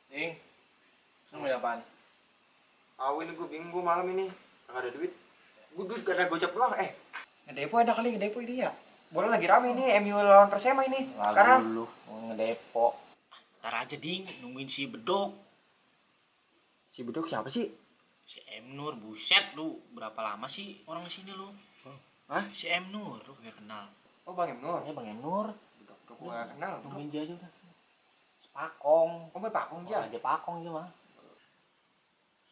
Ding, lu mau apaan? Tahu ini gue bingung, gue malam ini nggak ada duit. Gue duit gak ada gocap doang. Ngedepo ada kali, ngedepo ini ya. Bola lagi rame ini, MU lawan Persema ini. Sekarang dulu ngedepo. Ntar aja Ding, nungguin si Bedok. si Bedok siapa sih? Si M Nur, buset lu, berapa lama sih orang di sini lu? Hah? Si M Nur, lu gak kenal. Oh Bang M Nur. Ya Bang Nur. Bedok gue gak kenal. Tungguin dia aja udah. Pakong. Oh Bang Pakong ya. Aja Pakong dia mah.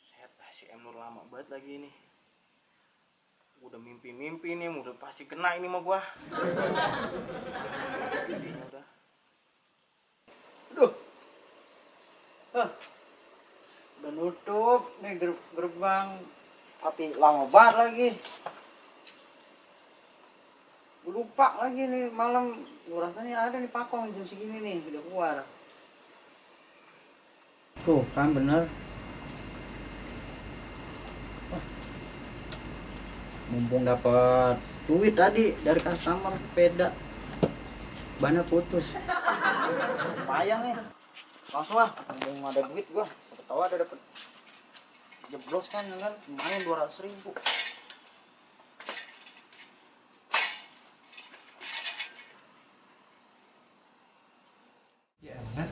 Set, si M Nur lama banget lagi ini. Udah mimpi-mimpi nih, udah pasti kena ini mah gua. Udah. Aduh. Udah nutup nih gerbang. Tapi lama banget lagi. Gua lupa lagi nih malam. Gua rasanya ada nih Pakong jam segini nih udah keluar. Tuh kan bener. Mumpung dapat duit tadi dari customer sepeda, bannya putus. Lumayan nih, langsung lah. Mumpung ada duit gua, siapa tahu ada dapat jeblos kan lumayan 200.000. Ya elah.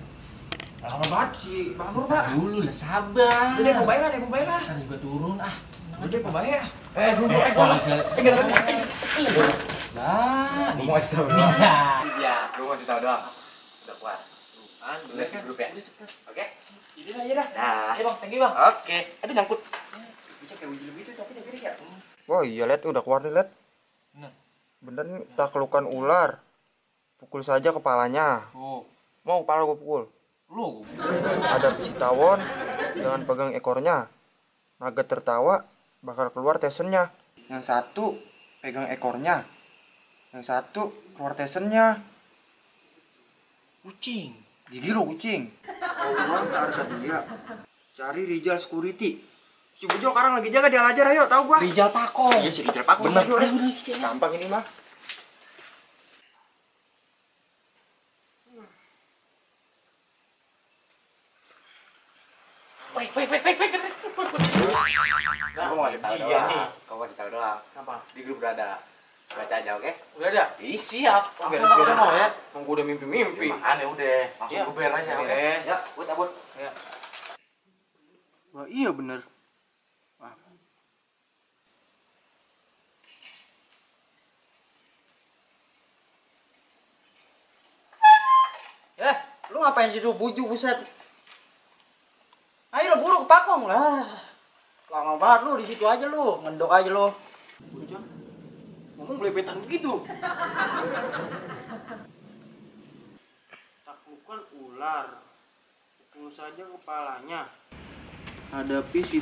Lama banget si Bang Nur, Pak. Dulu lah sabar. Udah mau bayar lah. Kan juga turun ah. Udah mau bayar. Kalau misalnya lah, Mau ngasih tahu doang. Iya. Gue masih tahu doang. Udah keluar. Boleh kan? Grup ya? Udah cepet. Oke. Jadi aja dah. Nah. Ayo Bang, thank you Bang. Oke. Aduh nyangkut. Bisa kayak wujud gitu tapi dia ya. Oh iya, Let, udah keluar nih, Let. Bener. Bener nih, taklukan ular. Pukul saja kepalanya. Oh, Mau kepala gue pukul. lu. Ada besi tawon, jangan pegang ekornya. Naga tertawa, bakal keluar tesennya. Yang satu pegang ekornya. Yang satu keluar tesennya. Kucing. Gigi lo kucing. Uang ke harga dia. Cari Rijal Security. Si Bujo sekarang lagi jaga di Al-Azhar, ayo tahu gua. Rijal Pakong. Iya si Rijal Pakong. Bener. Udah. Udah. Gampang ini mah. Wait. Aku mau kasih tahu Iya doang. nih. Kau kasih tahu doang. Apa? Di grup berada. Baca aja, oke? Udah ada? Ih, siap. Beres-beres mau ya? Tunggu udah mimpi-mimpi. Makanya udah. Langsung Ya, gue bayar aja, oke? beres. Ya, gue cabut. Ya. Wah, iya bener. Lu ngapain sih tuh bujuk buset? Ayo lo buru ke Pakong lah. Lama banget lu di situ aja lu, ngendok aja lu. Ngomong belepetan begitu. Taklukan ular. Pukul saja kepalanya. Hadapi si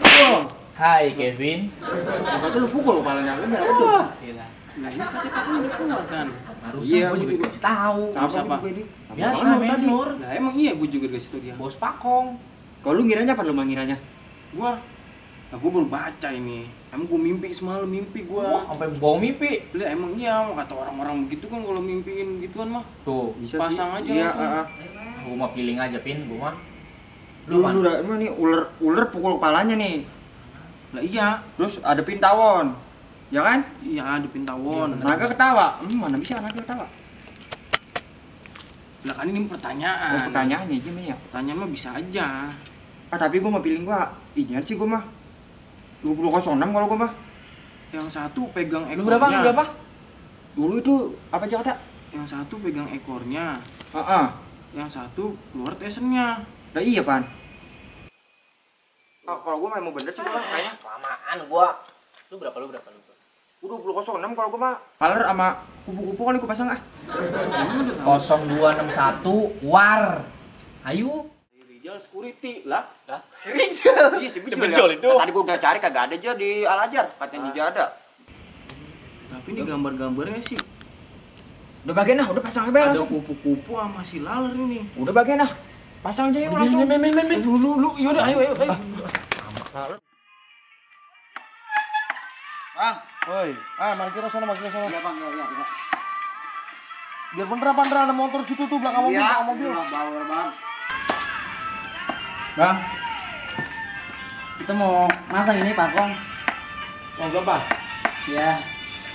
Hai Kevin. Berarti lu pukul kepalanya lu berapa tuh? Gila. Nah ini kan kita kan udah keluar kan. Harusnya Iya, gue juga dikasih tahu. Siapa? Biasa Nur main tadi. Nur. Nah emang iya gue juga dikasih tau dia. Bos Pakong. Kalau lu ngiranya apa lu ngiranya? Gua baru baca ini. Emang gue mimpi semalam mimpi Wah, gua. sampai bohong mimpi. Lah emang iya kata orang-orang begitu kan kalau mimpiin gituan mah. Tuh, Bisa Pasang sih. aja Iya, langsung. gue mah feeling aja Pin, gue mah. Lu udah emang nih ular pukul kepalanya nih. Lah iya, Terus ada tawon. Ya kan? iya ada pintawon. Naga ketawa. Mana bisa naga ketawa? Lah kan ini pertanyaan. Oh, pertanyaan aja nih ya. Pertanyaan mah bisa aja. Tapi gua mau feeling gua ini sih gua mah 2006 kalau gua mah. Yang satu pegang Lu ekornya. berapa? Dulu itu apa aja ada? Yang satu pegang ekornya. Heeh. Yang satu keluar tesennya. Lah iya, Pan. Oh, kalau gua mah mau bener sih gua kayaknya. Kelamaan gua. Lu berapa? Udah 2006 kalau gua mah. Color sama kupu-kupu kali gua pasang ah. Emang udah tahu. 0261 war. Ayo. Rijal Security lah. Si Rijal. Iya, si Benjol itu. Tadi gua udah cari kagak ada aja di Al-Azhar, katanya dia ada. Tapi ini gambar-gambarnya sih Udah bagian ah, udah pasang aja ada langsung. kupu-kupu sama si laler ini. Udah bagian ah. Pasang aja yuk langsung. Lu yaudah ayo. Laler. Bang. Woi, parkir sana. Iya bang, iya. Biar bener ada motor situ tuh belakang mobil, belakang mobil. Bawel bang. Bang. Kita mau masang ini pakong. Mau berapa? Ya.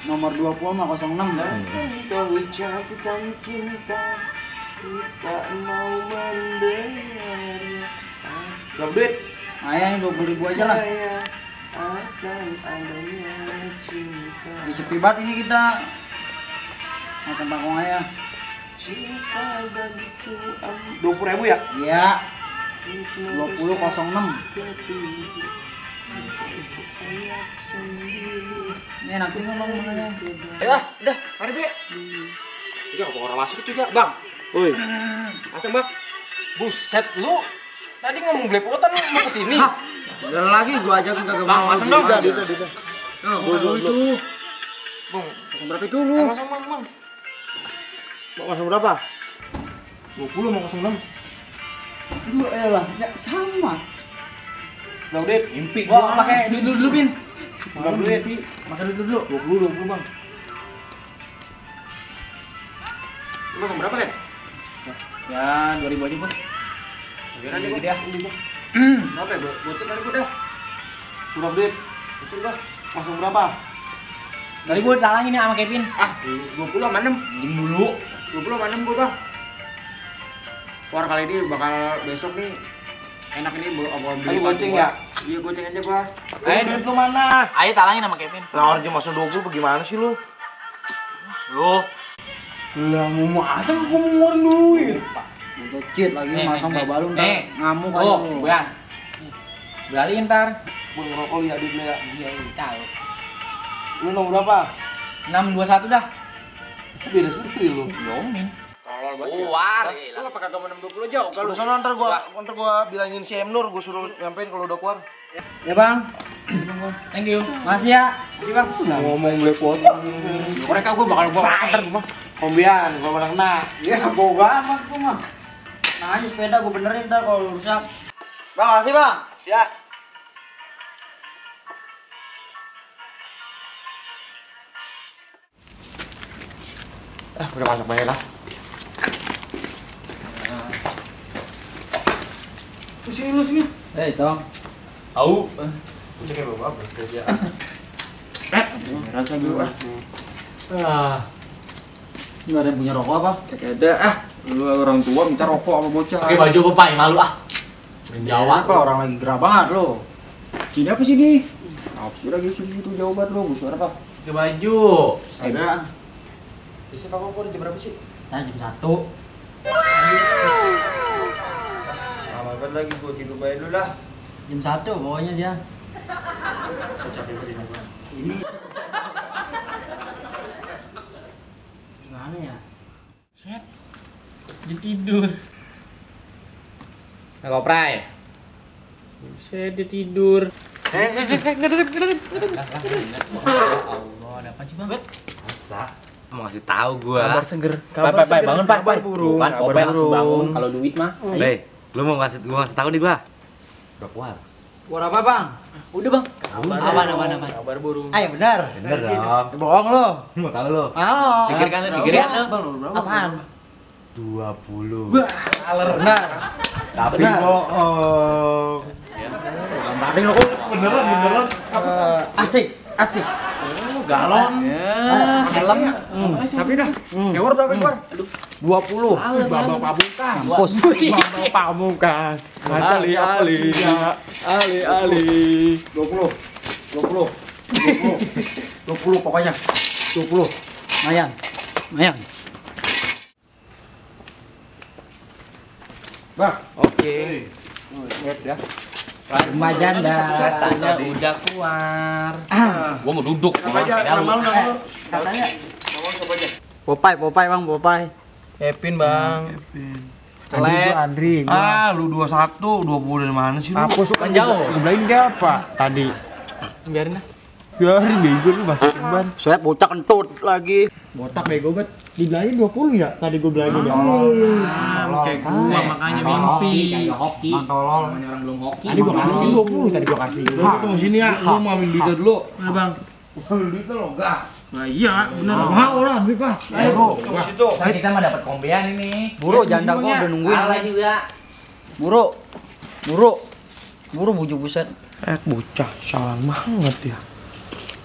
Nomor 2006 ya. Kau ucap kita cinta, kita mau mendengar. Berapa duit? Ayah 20.000 aja lah. Akan adanya cinta. Di sepi banget ini kita. Masang pakong ayah. Cinta bagiku 20.000 ya? Iya. 2006. Ini enakin ngomong makanya. Udah, mari Be. Iya, apa orang masuk itu ya, Bang? Woi. Masang, Bang. Buset lu. Tadi ngomong belepotan lu mau kesini. Udah lagi gua aja kagak Bang, mau. masang dong. Udah. Itu. Bang, Masang berapa dulu? masang, Bang. Mau masang berapa? 20 mau 06. Gua elah, ya sama. Berapa duit? Mimpi gua pakai duit dulu Pin. Berapa duit? Pakai duit dulu. 20, Bang. Lu masang berapa, Len? Ya 2000 aja bos. Biaran Gede deh, ya. Berapa ya, bocet kali gua dah. Berapa duit? Bocet dah. Masang berapa? Tadi gua talangin ya sama Kevin. 20 sama 6. Diem dulu. 20 sama 6 gua, Bang. Keluar kali ini bakal besok nih. Enak ini bawa beli goceng ya? Iya, goceng aja gua. Ayo, Duit lu mana? Ayo talangin sama Kevin. Lah orang masuk 20 bagaimana sih lu? Lu. Lah mau masang gua mau ngeluarin duit. Bocit lagi Nih, masang nih, babalu nih. ntar ngamuk aja Oh, lu. Boyan. Beli ntar. Gua ngerokok lihat duit lu ya. Iya, tahu. Lu nomor berapa? 621 dah. Beda sendiri lu. Yomin. Tolol Keluar. Lu apa kagak mau 620 jauh? Kalau sana ntar gua bilangin si Emnur, gua suruh nyampein kalau udah keluar. Ya bang, Thank you. masih ya. Makasih bang. Ngomong belepotan. Mereka gua bakal antar gua. Kombian, gua pernah kena. Ya boga amat gua mah. Nah aja sepeda gua benerin ntar kalau rusak. Bang, makasih bang. Ya. Udah masuk bayar lah. Sini. Tong. Au. Cek bawa apa kerja. Rasa dulu ah. Nggak ada yang punya rokok apa? Kagak ada Lu orang tua minta rokok sama bocah. Pakai baju apa, Pai? Malu ah. Jawa apa orang lagi gerah banget lo. Sini apa sini? Apa sih lagi sini itu jauh banget lu, suara apa? Pakai baju. Ada. Bisa kakak gua jam berapa sih? Nah jam 1. Lama banget lagi gua tidur bayi dulu lah. Jam 1 pokoknya dia. Ini gimana ya? Set. Dia tidur. Nah, koprai. Buset, dia tidur. Ngedelip. Allah, ada apa sih, Bang? Masa? Mau ngasih tahu gua. Kabar seger. Pai, bangun, Pai. Kabar burung. Bukan, Koprai langsung bangun. Kalau duit mah. Bey, lu mau ngasih tahu nih gua. Udah keluar. Keluar apa bang? Udah, Bang. Aman. Kabar burung. Ayo benar. Bener dong. Bohong lo. Mau tahu lu. Oh. Sikir kan, sikir ya. Apaan? 20. Benar. Tapi Benar. bohong. Tadi lo kok Beneran. asik. Galon. Helm. Tapi dah. Keluar berapa keluar? 20. Babak pamungkas. Kampus. Babak pamungkas. Ali. 20 pokoknya. 20. Mayan. Bang, Oke. lihat ya. Remaja janda. Katanya udah keluar. Gua mau duduk. Apa aja nama lu? Katanya Nama lu siapa aja? Popeye bang, Popeye. Epin, Bang. Celek. Andri. Lu 21, 20 dari mana sih lu? Apa suka Kan jauh. Ngebelain dia apa tadi? Biarin lah. Biarin bego lu masukin ban. Saya bocah kentut lagi. Botak bego bet. Dibelain 20 ya? Tadi gua belain udah. Lu kayak gua makanya mimpi. Hoki. Tolol. Orang belum hoki. Tadi gua kasih 20 tadi gua kasih. Tunggu sini ya, lu mau ambil duitnya dulu. Mana bang? Ambil duit lo enggak? Nah iya, bener. Mau lah, beli kah? Ayo, ke situ. Tapi kita mah dapat kombean ini. Buru janda gua udah nungguin. Kalah juga. Buru bujuk buset. Bocah, salah banget ya.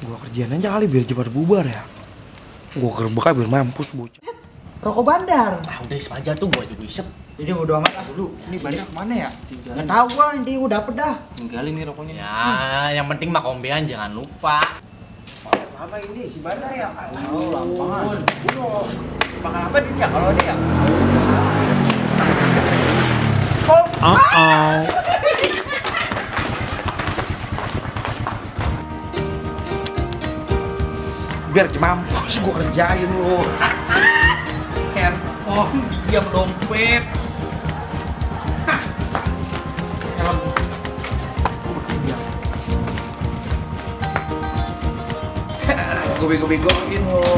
Gua kerjaan aja kali biar cepat bubar ya. Gua gerbek aja biar mampus bocah. Rokok bandar. Ah udah isep aja tuh gua juga isep. Jadi bodo amat ah dulu. Ini balik kemana ya? Nggak tahu gua, nanti gua dapet dah. Tinggalin nih rokoknya. Ya, yang penting mah kombean jangan lupa. Lama ini si Bandar ya? Oh, lampangan. Bakal apa dia kalau dia? Biar mampus gua kerjain lu. Handphone, diam dompet. Gue bego-begoin lo.